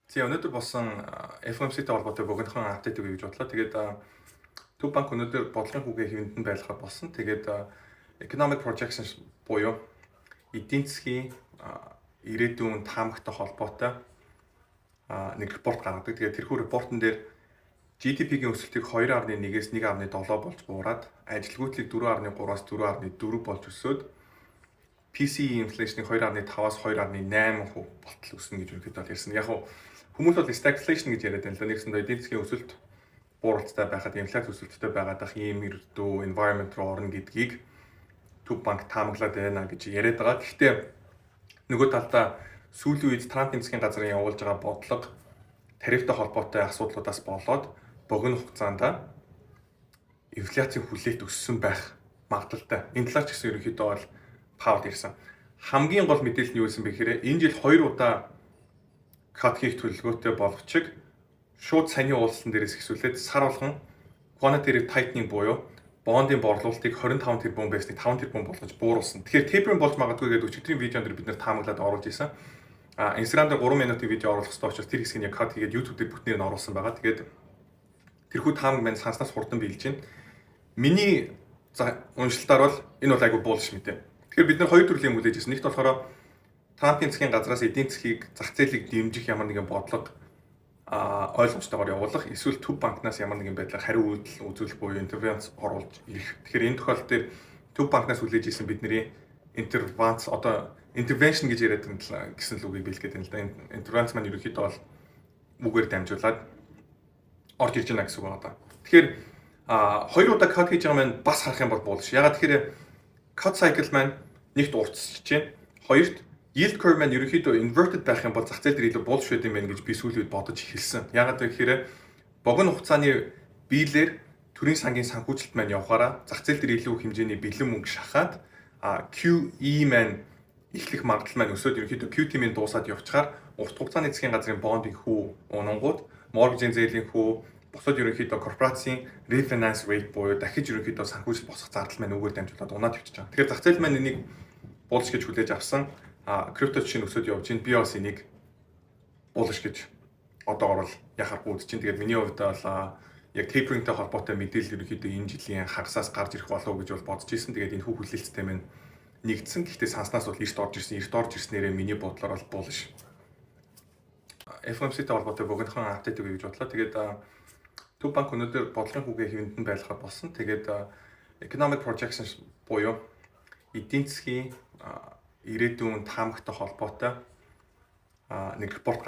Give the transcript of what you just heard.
За, өнөөдөр болсон FOMC-тэй холбоотой богинохон update өгье гэж бодлоо. Тэгээд Төв банк өнөөдөр бодлогын хүүгээ хэвэнд нь байлгахаар болсон. Тэгээд economic projections буюу эдийн засгийн ирээдүйн таамагтай холбоотой нэг report гаргадаг. Тэгээд тэрхүү report он дээр GDP-гийн өсөлтийг 2.1-ээс 1.7 болж буураад, ажилгүйдлийг 4.3-аас 4.4 болж өсөөд, PCE inflation-ыг 2.5-аас 2.8% болтол өснө гэж ерөнхийдөө бол ярьсан. Яг нь хүмүүс бол stagflation гэж яриад байна л да. Нэгсэндээ эдийн засгийн өсөлт бууралттай байхад, инфляц өсөлттэй байгаад ах ийм ердөө environment руу орно гэдгийг Төв банк таамаглаад байна гэж яриад байгаа. Гэхдээ нөгөө талдаа сүүлийн үед Трампын засгийн газрын явуулж байгаа бодлого, тарифтай холбоотой асуудлуудаас болоод богино хугацаанд инфляцийн хүлээлт өссөн байх магадлалтай. Энэ талаар ч гэсэн ерөнхийдөө бол Пауэлл ирсэн. Хамгийн гол мэдээлэл нь юу байсан бэ гэхээр энэ жил хоёр удаа cut хийх төлөвлөгөөтэй боловч шууд саяны уулзалтан дээрээс эхлүүлээд сар болгон quantitative tightening буюу бондын борлуулалтыг 25 тэрбум байсныг 5 тэрбум болгож бууруулсан. Тэгэхээр tapering болж магадгүй гэдэг өчигдрийн видеон дээр бид нэр таамаглаад оруулж исэн. Instagram дээр 3 минутын видео оруулах хэрэгтэй учраас тэр хэсгийг яг cut хийгээд YouTube дээр бүтнээр нь оруулсан байгаа. Тэгээд тэрхүү таамаг маань санснаас хурдан биелж байна. Миний за уншилтаар бол энэ бол айгүй bullish мэдээ. Тэгэхээр бид нар хоёр төрлийн юм хүлээж ирсэн. Нэгт болохоор Трампын засгийн газраас эдийн засгийг, зах зээлийг дэмжих ямар нэгэн бодлого ойлгомжтойгоор явуулах, эсвэл Төв банкнаас ямар нэгэн байдлаар хариу үйлдэл үзүүлэх буюу intervention оруулж ирэх. Тэгэхээр энэ тохиолдол дээр Төв банкнаас хүлээж ирсэн бидний intervention, одоо intervention гэж яриад байна гэсэн л үгийг бэлгээд байна л да. Intervention маань ерөнхийдөө бол үгээр дамжуулаад орж ирж байна гэсэн үг байна. Тэгэхээр хоёр удаа cut хийж байгаа маань бас харах юм бол bullish. Ягаад тэгэхээр cut cycle маань нэгт уртсаж байна. Хоёрт yield curve маань ерөнхийдөө inverted байх юм бол зах зээл дээр илүү bullish байд юм байна гэж би сүүлийн үед бодож эхэлсэн. Ягаад гэхээр богино хугацааны биелэр төрийн сангийн санхүүжилт маань явахаараа зах зээл дээр илүү хэмжээний бэлэн мөнгө шахаад, QE маань эхлэх магадлал маань өсөөд, ерөнхийдөө QT маань дуусаад явчихаар урт хугацааны засгийн газрын бондын хүү унангууд, mortgage-ийн зээлийн хүү, бусад ерөнхийдөө корпорацийн refinance rate буюу дахиж ерөнхийдөө санхүүжилт босгох зардал маань үүгээр дамжуулаад унаад явчихж байгаа. Тэгэхээр зах зээл маань энийг bullish гэж хүлээж авсан. Крипто жишээ нь өсөд явж байна. Би бас энийг bullish гэж одоогор бол яхахгүй үзэж чинь. Тэгээд миний хувьд бол яг tapering-тэй холбоотой мэдээлэл ерөнхийдөө энэ жилийн хагасаас гарч ирэх болов уу гэж бол бодож ирсэн. Тэгээд энэ хүү хүлээлттэй маань нэгдсэн. Гэхдээ санснаас бол эрт орж ирсэн. Эрт орж ирснээрээ миний бодлоор бол bullish. FOMC-тэй холбоотой богинохон update өгье гэж бодлоо. Тэгээд Төв банк өнөөдөр бодлогын хүүгээ хэвэнд нь байлгахаар болсон. Тэгээд economic projections буюу эдийн засгийн ирээдүйн таамагтай холбоотой нэг report